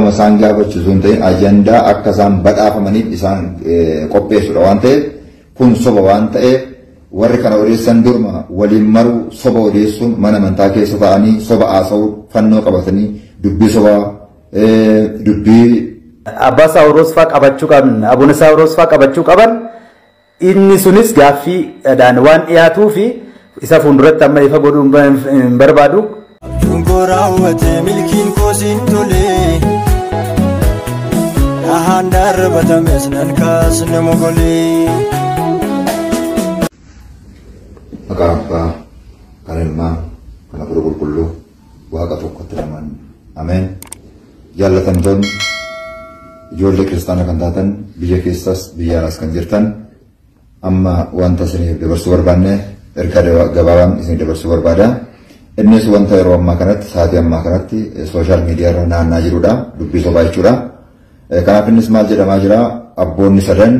dhiifama isaan gaafachiisu hin ta'in ajandaa akka isaan badhaafamaniif isaan qopheessudha waan ta'eef kun soba waan ta'eef warri kana odeessan durma waliin maruu soba odeessuun mana amantaa keessa ta'anii soba haasa'uu fannoo qabatanii dubbii sobaa dubbii. Abbaa Saawuroos fa'aa qabachuu qaban, Abuna Saawuroos fa'aa qabachuu qaban, inni sunis gaaffiidhaan waan dhiyaatuu fi isa fuulduratti amma ifa godhuu hin barbaadu. Abjuun koo raawwate milkiin koo siin tole. Dhahaan darbatames nan kaasne mogolee. Maqaa Abbaa, kan Ilmaa, kan Hafuura Qulqulluu, Waaqa tokkotti lamaan. Ameen. Jaallatamtoonni ijoollee kiristaanaa kan taatan biyya keessas biyya alaas kan jirtan amma wanta isiniif dabarsuu barbaanne ergaa gabaabaan isiniif dabarsuu barbaada. Innis wanta yeroo ammaa kanatti sa'aatii ammaa kanatti sooshaal miidiyaa irra naannaa jirudha. Dubbii sobaa jechuudha. Kanaaf innis maal jedhamaa jira? Abboonni sadan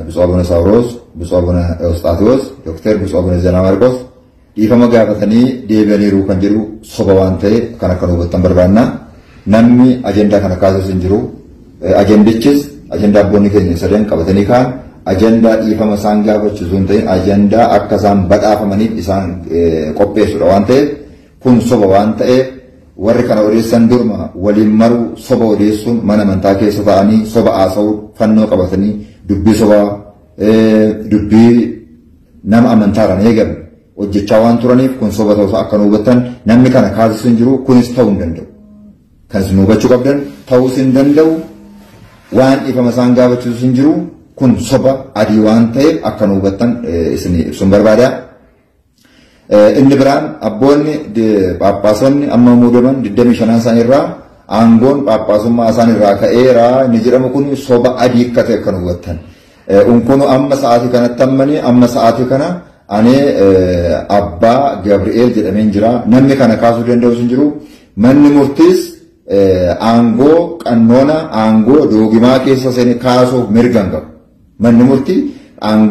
Bitsuu Abuna Saawuroos, Bitsuu Abuna Ewusxaatiwoos, Dookter Bitsuu Abuna Zeenaa Maarqos dhiifama gaafatanii deebi'aniiru kan jedhu soba waan ta'e kan akka hubattan barbaanna. Namni ajandaa kana kaasus hin jiru. Ajandichis ajandaa abboonni keenya sadan qabatanii ka'an ajandaa dhiifama isaan gaafachiisu hin ta'in ajandaa akka isaan badhaafamaniif isaan qopheessudha waan ta'eef kun soba waan ta'eef warri kana odeessan durma waliin maruu soba odeessuun mana amantaa keessa ta'anii soba haasa'uu fannoo qabatanii dubbii sobaa dubbii nama amantaadhaan eegame hojjechaa waan turaniif kun soba ta'uusaa akka nu hubattan namni kana kaasisu hin jiru kunis ta'uu hin danda'u. Kan isin hubachuu qabdan ta'uus hin danda'u waan dhiifama isaan gaafachiisus hin jiru kun soba adii waan ta'eef akka nu hubattan isin ibsuun barbaada. Inni biraan abboonni Phaaphaasonni amma muudaman 25 isaanii irraa aangoon Phaaphaasummaa isaan irraa ka'eera inni jedhamu kun soba adii akka ta'e akka nu hubattan. Unkunu amma sa'aatii kanatti ammanii amma sa'aatii kana ani Abbaa Gabri'eel jedhameen jira. Namni kana kaasuu danda'us hin jiru. Manni murtiis aangoo qannoona aangoo doogimaa keessa seene kaasuuf mirga hin qabu. Manni murtii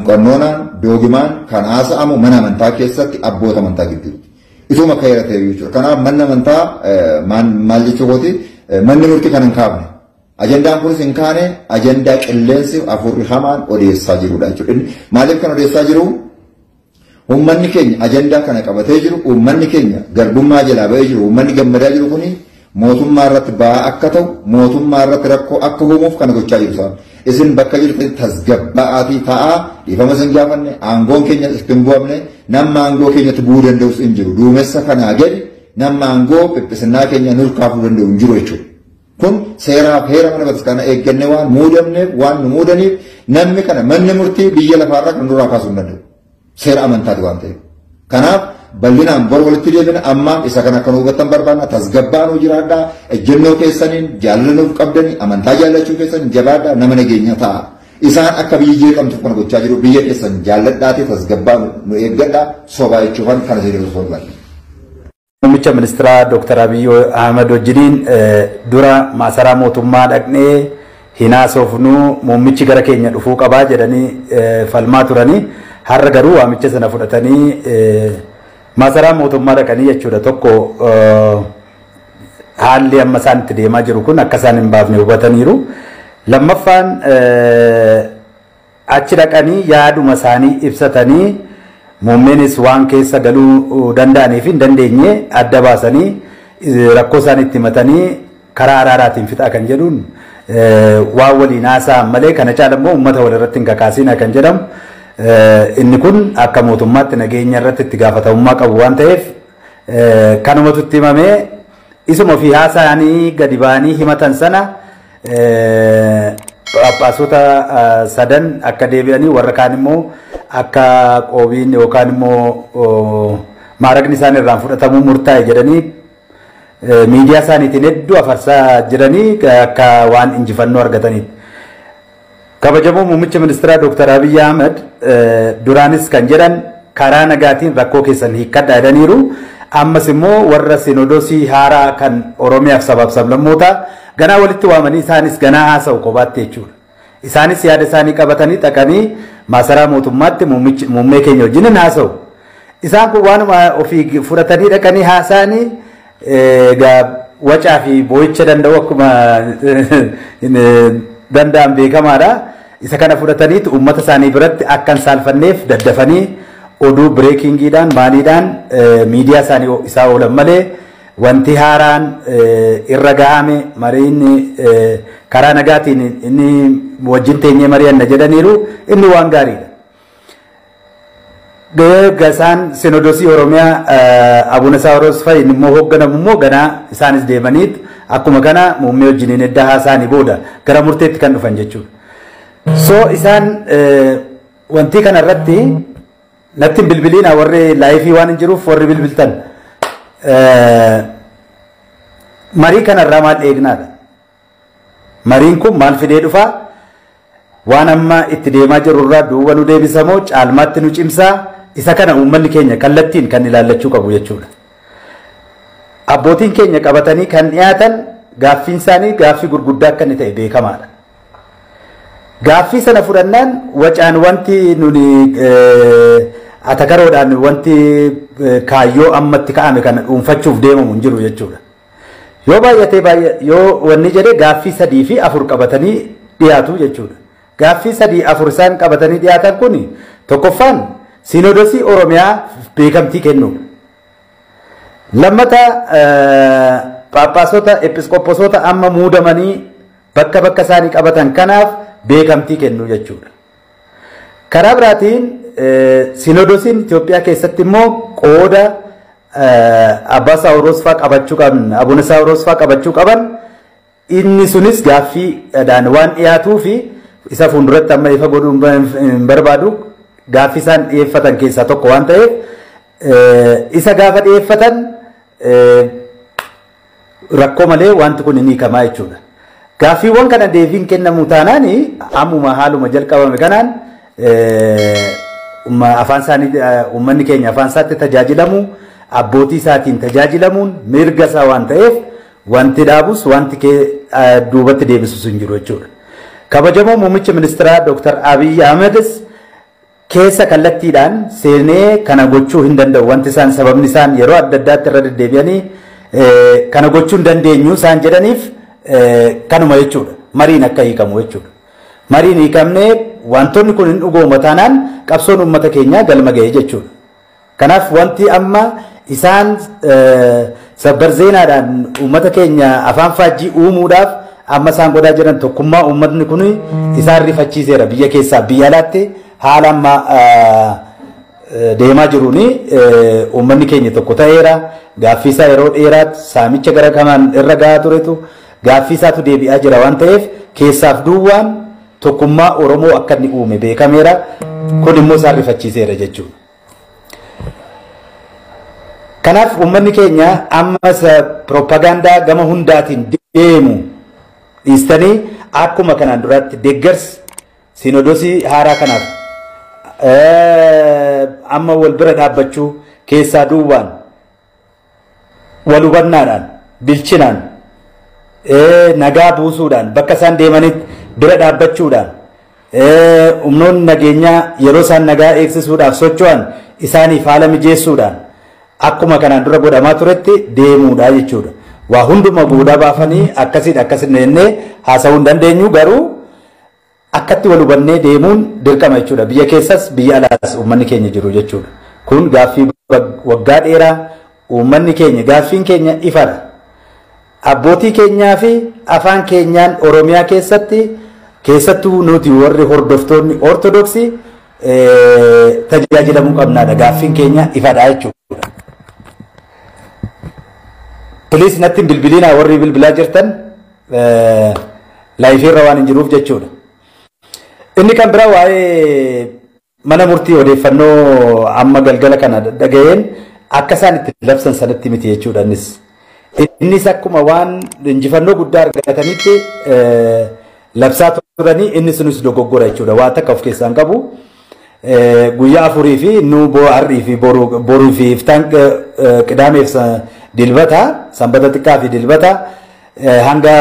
qannoonaan doogimaan kan haasa'amu mana amantaa keessatti abboota amantaa gidduutti. Ituma ka'eera ta'e jechuudha. Kanaaf manni amantaa maal jechuu kooti manni murtii kan hin kaafne. Ajandaan kunis hin kaane ajandaa qilleensi hafuurri hamaan odeessaa jirudha jechuudha. Maaliif kan odeessaa jiru? Uummanni keenya ajandaa kana qabatee jiru, uummanni keenya garbummaa jalaa ba'ee jiru, uummanni gammadaa jiru kuni mootummaa irratti ba'aa akka ta'u, mootummaa irratti rakkoo akka uumuuf kana gochaa jiru isaan. Isin bakka jirtan tasgabba'aatii taa'aa dhiifama isin gaafanne aangoon keenya itti hin bu'amne nama aangoo keenyatti bu'uu danda'us hin jiru. Duumessa kanaa gadi nama aangoo phiphisinnaa keenya nurkaafuu danda'u hin jiru jechuudha. Kun seeraaf heera mana bataskaanaa eegganne waan muudamneef waan nu muudaniif namni kana manni murtii biyya lafaarraa kan nurraa kaasuu hin danda'u. Seera amantaati waan ta'eef. Kanaaf bal'inaan bor walitti deebina ammaaf isa kana akka nu hubattan barbaanna tasgabbaa nuu jiraadhaa ejjennoo keessaniin jaalala nuuf qabdanii amantaa jaallachuu keessaniin jabaadhaa nama nageenya ta'a. Isaan akka biyyi jeeqamtuuf kana gochaa jiru biyya keessan jaalladhaatee tasgabbaa nu eeggadhaa sobaa jechuufan kana isin ibsuu barbaada. Muummicha ministeeraa Dr. Abiy Ahmed wajjiniin dura maasaraa mootummaa dhaqnee hin haasofnu muummichi gara keenya dhufuu qabaa jedhanii falmaa turanii har'a garuu waamicha sana fudhatanii maasaraa mootummaa dhaqanii jechuudha. Tokko haalli amma isaan itti deemaa jiru kun akka isaan hin baafne hubataniiru. Lammaffaan achi dhaqanii yaaduma isaanii ibsatanii muummeenis waan keessa galuu danda'anii fi hin dandeenye adda baasanii rakkoo isaan itti himatanii karaa araaraatiin fixaa kan jedhuun waan waliin haasa'an malee kana caala immoo uummata walirratti hin kakaasina kan jedhamu inni kun akka mootummaatti nageenya irratti itti gaafatamummaa qabu waan ta'eef kanumatu itti himamee isuma ofii haasa'anii gadi ba'anii himatan sana Phaaphaasota sadan akka deebi'anii warra kaan immoo akka qoobiin yookaan immoo maaraqni isaan irraan fudhatamuu murtaa'e jedhanii miidiyaa isaaniitiin hedduu afarsaa jiranii akka waan injifannoo argataniiti. Kabajamoo muummicha ministeeraa Dr. Abiy Ahmed duraanis kan jedhan karaa nagaatiin rakkoo keessan hiikkadhaa jedhaniiru. Ammas immoo warra sinodosii haaraa kan Oromiyaaf sabaaf sablammootaa ganaa walitti waamanii isaanis ganaa haasa'u kophaatti jechuudha. Isaanis yaada isaanii qabatanii dhaqanii maasaraa mootummaatti muummee keenya wajjin haasa'u. Isaan kun waanuma ofii fudhatanii dhaqanii haasa'anii Egaa wacaa fi boo'icha danda'u akkuma danda'an beekamaadha. Isa kana fudhataniitu uummata isaanii biratti akka hin saalfanneef daddafanii oduu breakingiidhaan maaliidhaan miidiyaa isaanii isaa oolan malee wanti haaraan irra gahame mariin karaa nagaatiin inni wajjin teenyee mari'anna jedhaniiru inni waan gaariidha. Gasaan Sinodosii Oromiyaa Abuna Saawuroos fa'i immoo hoogganamu immoo ganaa isaanis deemaniit akkuma kana muummee wajjiniin edda haasaanii booda gara murteetti kan dhufan jechuudha. So isaan wanti kana irratti natti hin bilbiliina warri liveii waan hin jiruuf warri bilbiltan marii kanarraa maal eegnaadha? Mariin kun maal fidee dhufaa? Waan amma itti deemaa jirru irraa duuba nu deebisamoo caalmaatti nu cimsaa? Isa kana uummanni keenya kallattiin kan ilaallachuu qabu jechuudha. Abbootiin keenya qabatanii kan dhiyaatan gaaffiin isaanii gaaffii gurguddaa akka inni ta'e beekamaadha. Gaaffii sana fudhannaan wacaan wanti nuni atakaroodhaan wanti kaayyoo ammatti ka'ame kana dhuunfachuuf deemamu hin jiru jechuudha. Yoo baay'atee baay'ee yoo wanni jedhee gaaffii 3 fi 4 qabatanii dhiyaatu jechuudha. Gaaffii 3 4 isaan qabatanii dhiyaatan kun tokkoffaan Sinodosii Oromiyaa beekamtii kennuudha. Lammata Phaaphaasota Episkooposota amma muudamanii bakka bakka isaanii qabatan kanaaf beekamtii kennu jechuudha. Karaa biraatiin Sinodosiin Itoophiyaa keessatti immoo qooda Abbaa Saawuroos fa'aa qabachuu qaban, Abuna Saawuroos fa'aa qabachuu qaban inni sunis gaaffiidhaan waan dhiyaatuu fi isa fuulduratti amma ifa godhuu hin barbaadu gaaffii isaan dhiyeeffatan keessaa tokko waan ta'eef isa gaafa dhiyeeffatan rakkoo malee wanti kun ni hiikamaa jechuudha. Gaaffiiwwan kana deebiin kennamu taanaan ammuma haaluma jalqabame kanaan afaan isaanii uummanni keenya afaan isaatti tajaajilamu abbootii isaatiin tajaajilamuun mirga isaa waan ta'eef wanti dhaabus wanti duubatti deebisus hin jiru jechuudha. Kabajamoo muummicha ministeeraa Dr. Abiy Ahmedis keessa kallattiidhaan seenee kana gochuu hin danda'u. Wanti isaan sababni isaan yeroo adda addaatti irra deddeebi'anii kana gochuu hin dandeenyu isaan jedhaniif kanuma jechuudha. Mariin akka hiikamu jechuudha. Mariin hiikamnee wantoonni kun hin dhugooma taanaan qabsoon uummata keenyaa galma ga'e jechuudha. Kanaaf wanti amma isaan sabbar zeenaadhaan uummata keenya afaan faajjii uumuudhaaf amma isaan godhaa jiran tokkummaa uummatni kun isaan rifachiiseera biyya keessaa biyya alaatti haala amma deemaa jiruun uummanni keenya tokko ta'eera. Gaaffii isaa yeroo dheeraatti saamicha gara kamaan irra gahaa turetu gaaffii isaatu deebi'aa jira waan ta'eef keessaaf duwwaan tokkummaa Oromoo akka inni uume beekameera. Kun immoo isaan rifachiiseera jechuudha. Kanaaf uummanni keenya ammas piroopagaandaa gama hundaatiin deemu dhiistanii akkuma kanaan duraatti deeggarsi sinodosii haaraa kanaaf amma wal bira dhaabbachuu keessaa duwwaan wal hubannaadhaan bilchinaan nagaa buusuudhaan bakka isaan deemanitti bira dhaabbachuudhaan humnoonni nageenyaa yeroo isaan nagaa eegsisuudhaaf socho'an isaaniif haala mijeessuudhaan akkuma kanaan dura godhamaa turetti deemuudha jechuudha. Waa hunduma guudaa baafanii akkasiin akkasin jennee haasa'uu hin dandeenyu garuu akkatti wal hubannee deemuun dirqama jechuudha. Biyya keessas biyya alaas uummanni keenya jiru jechuudha. Kun gaaffii waggaa dheeraa uummanni keenya gaaffiin keenya ifadha. Abbootii keenyaa fi afaan keenyaan Oromiyaa keessatti keessattuu nuti warri hordoftoonni Ortodoksii tajaajilamuu qabnaadha. Gaaffiin keenya ifadha jechuudha. Please natti hin bilbilinaa warri bilbilaa jirtan liveiirra waan hin jiruuf jechuudha. Inni kan biraa waa'ee mana murtii odeeffannoo amma galgala kana dhaga'een akka isaan itti labsan sanatti miti jechuudha innis. Innis akkuma waan injifannoo guddaa argatanitti labsaa turanii inni sunis dogoggora jechuudha. Waan takka of keessaa hin qabu. Guyyaa 4 fi nu har'ii fi boruu fi iftaan qidaameef dilbata sanbata xiqqaa fi dilbata hanga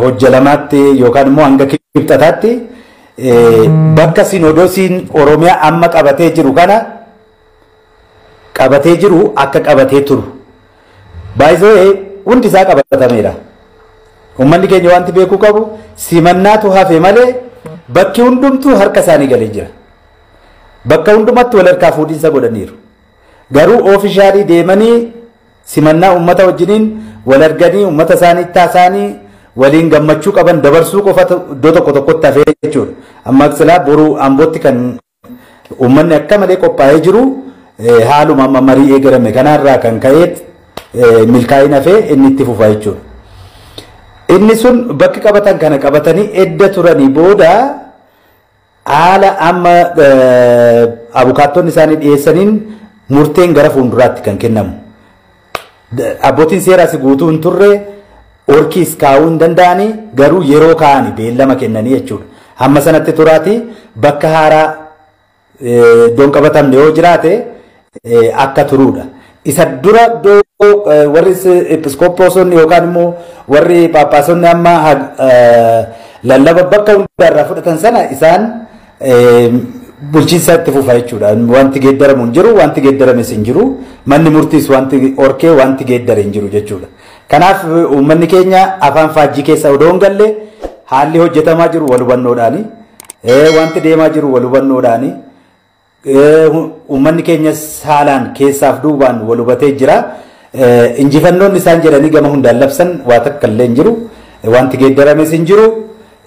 hojja lamaatti yookaan immoo hanga kibxataatti bakka sinodosiin Oromiyaa amma qabatee jiru kana qabatee jiru akka qabatee turu. Baay'isee hundi isaa qabatameera. Uummanni keenya wanti beekuu qabu simannaatu hafe malee bakki hundumtuu harka isaanii galee jira. Bakka hundumatti wal harkaa fuudhinsa godhaniiru. Garuu oofishaalii deemanii simannaa uummata wajjiniin wal arganii uummata isaanii taasaanii waliin gammachuu qaban dabarsuu qofatu iddoo tokko tokkotti hafee jechuudha. Amma silaa boruu Ambootti kan uummanni akka malee qophaa'ee jiru haaluma amma marii eegalame kanarraa kan ka'eet milkaa'ina hafee inni itti fufa jechuudha. Inni sun bakki qabatan kana qabatanii edda turanii booda haala amma abukaattonni isaanii dhiyeessaniin murteen gara fuulduraatti kan kennamu. Abbootiin seeraas guutuu hin turre orkiis kaa'uu hin danda'anii garuu yeroo kaa'anii beellama kennanii jechuudha. Hamma sanatti turaati bakka haaraa iddoon qabatamne yoo jiraate akka turuudha. Isa dura iddoo warri episkooppoosonni yookaan immoo warri paappaasonni amma lallaba bakka hundarraa fudhatan sana isaan bulchiinsa itti fufa jechuudha. Wanti geeddaramu hin jiru, wanti geeddarames hin jiru, manni murtiis wanti orkee wanti geeddare hin jiru jechuudha. Kanaaf uummanni keenya afaan faajjii keessa odoo hin galle haalli hojjetamaa jiru wal hubannoodhaani, wanti deemaa jiru wal hubannoodhaani, uummanni keenyas haalaan keessaaf duubaan wal hubatee jira. Injifannoon isaan jedhanii gama hundaan labsan waa takka illee hin jiru. Wanti geeddarames hin jiru.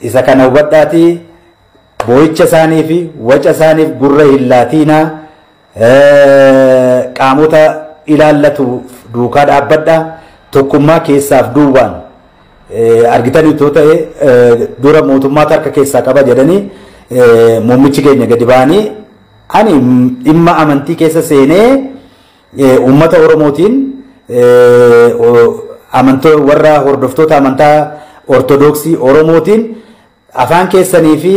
Isa kana hubadhaatii boo'icha isaanii fi waca isaaniif gurra hin laatiinaa, qaamota ilaallatu duukaa dhaabbadha. Tokkummaa keessaaf duubaan argitanii otoo ta'e dura mootummaatu harka keessaa qaba jedhanii muummichi keenya gadi ba'anii ani dhimma amantii keessa seenee uummata Oromootiin amantoo warra hordoftoota amantaa Ortodoksii Oromootiin afaan keessanii fi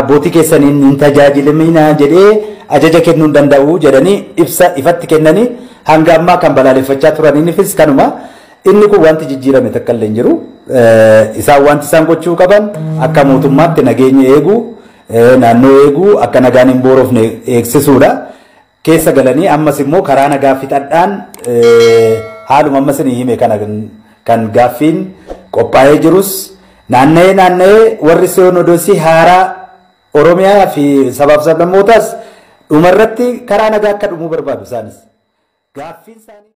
abbootii keessaniin hin tajaajilaminaa jedhee ajaja kennuu hin danda'u jedhanii ibsa ifatti kennanii hanga ammaa kan balaaleffachaa turaniifis kanuma. Inni kun wanti jijjiirame takka illee hin jiru. Isaan wanti isaan gochuu qaban akka mootummaatti nageenya eeguu, naannoo eeguu, akka nagaan hin boorofne eegsisuudha. Keessa galanii ammas immoo karaa nagaa fixadhaan haaluma ammas ni hime kana kan gaaffiin qophaa'ee jirus naanna'ee naanna'ee warri siyoonodoosii haaraa Oromiyaa fi sabaaf sablammootaas dhumarratti karaa nagaa akka dhumuu barbaadu isaanis. Gaaffiin isaanii.